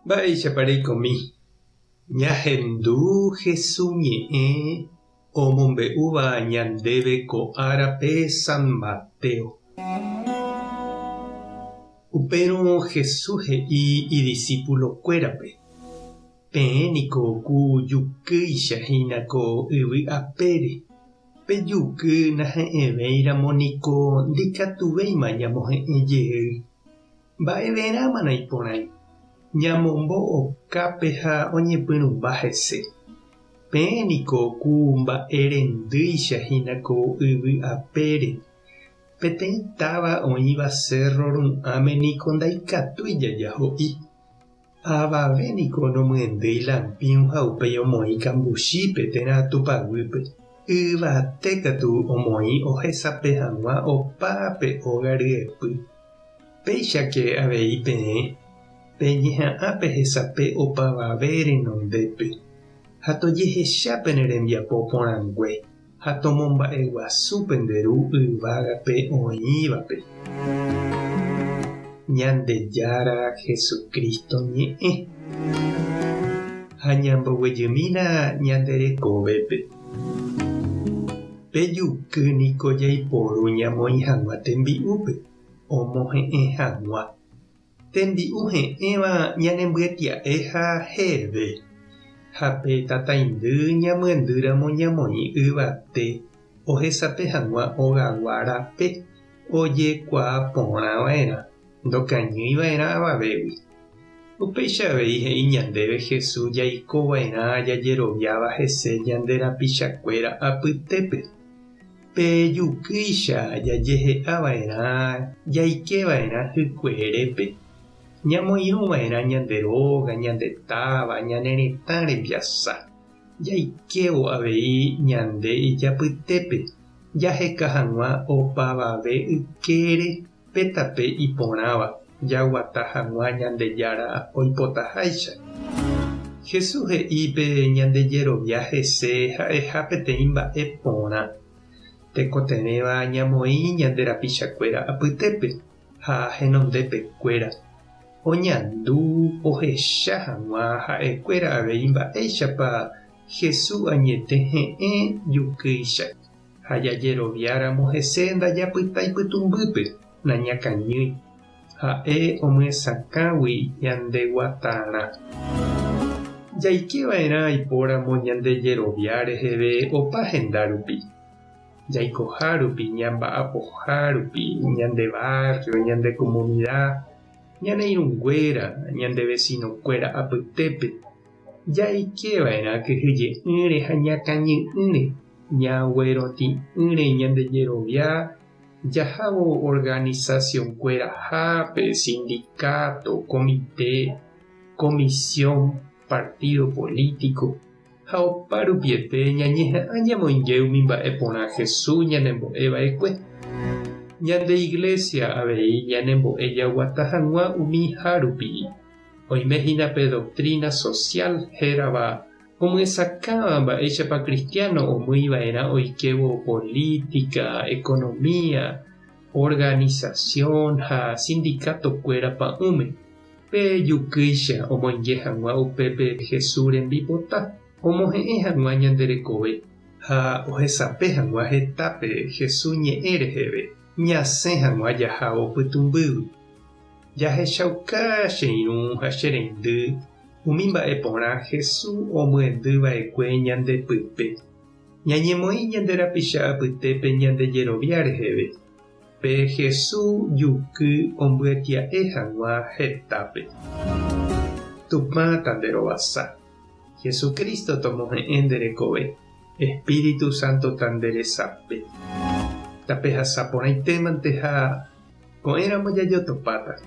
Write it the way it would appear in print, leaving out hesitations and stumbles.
Mba'éichapa reikomi? Ñahendu Hesu ñe'ẽ omombe'úva ñandéve ko árape San Mateo. Upérõ Jesús he'i idisípulokuérape, Peẽ niko ku jukýicha hína ko yvy apére. Pe juky nahe'ẽvéiramo niko ndikatuvéima ñamohe'ẽ jey. Mba'everãma naiporãi, ñamombo okápe ha oñepyrũmba hese. Peẽ niko ku mba'e rendýicha hína ko yvy apére. Peteĩ táva oĩva sérro ru'ãme niko ndaikatúi jajaho'i. Avave niko nomyendýi lampĩu ha upéi omoĩ kambuchípe térã tupaguýpe. Yvate katu omoĩ ohesape hag̃ua opa pe óga ryepy. Péichake avei peẽ, peñeha'ã pehesape opavave renondépe, ha tojehecha pene rembiapo porãngue, ha tomomba'eguasu pende Ru yvágape oĩvape. Ñandejára Jesucristo ñe'ẽ. Ha ñamboguejymína ñande rekovépe. Pe juky niko jaiporu ñamoĩ hag̃ua tembi'úpe, omohe'ẽ hag̃ua. Tembi'u he'ẽva ñanembyetia'e ha he'eve. Ha pe tataindy ñamyendýramo ñamoĩ yvate ohesape hag̃ua ogagua rape ojekuaa porã va'erã, ndokañýi va'erã avavégui. Upéicha avei he'i ñandéve Jesús jaiko va'erã jajeroviáva hese ñande rapichakuéra apytépe. Pe jukýicha jajehe'a va'erã jaike va'erã hykuerépe, ñamoirũ va'erã ñande róga, ñande táva, ñane retã rembiasa, jaikévo avei ñande ijapytépe jaheka hag̃ua opavave ykére pe tape iporãva jaguata hag̃ua Ñandejára oipotaháicha. Jesús he'i pe ñande jerovia hese ha'eha peteĩ mba'e porã, tekotevẽva ñamoĩ ñande rapichakuéra apytépe ha henondepekuéra, oñandu ohecha hag̃ua ha'ekuéra avei mba'éichapa Jesús añete he'ẽ jukýicha. Ha jajeroviáramo hese ndajapytái pytũmbýpe, nañakañýi. Ha'e omyesakãgui ñande guatarã. Jaike va'erã aipóramo ñande jerovia reheve opa henda rupi. Jaikoha rupi, ñamba'apoha rupi, ñande barrio, ñande comunida, ñane irũnguéra, ñande vecino-kuéra apytépe. Jaike va'erã kyhyje'ỹre ha ñakañy'ỹre, ñaguerotĩ'ỹre ñande jerovia jahávo organización-kuerahápe, sindicato, comité, comisión, partido político, ha opa rupiete ñañeha'ã ñamoinge umi mba'e porã Jesús ñanembo'e va'ekue. Ñande Iglesia avei ñanembo'e jaguata hag̃ua umi hárupi. Oime hína pe doctrina social hérava omyesakãva mba'éichapa cristiano omýi va'erã oikévo política, economía, organización ha sindicato-kuéra pa'ũme, pe jukýicha omoinge hag̃ua upépe Jesús rembipota, omohe'ẽ hag̃ua ñande rekove ha ohesape hag̃ua hetápe Jesús ñe'ẽ reheve ñasẽ hag̃ua jahávo pytũmbýgui. Jahechauka che irũ ha che reindy umi mba'e porã Jesús omyendy va'ekue ñande pype. Ñañemoĩ ñande rapicha apytépe ñande jerovia reheve, pe Jesús juky ombyetia'e hag̃ua hetápe. Tupã tanderovasa. Jesucristo tomohe'ẽ nde rekove, Espíritu Santo tanderesape. Tapehasa porãitémante ha Ko'ẽramo jajotopáta.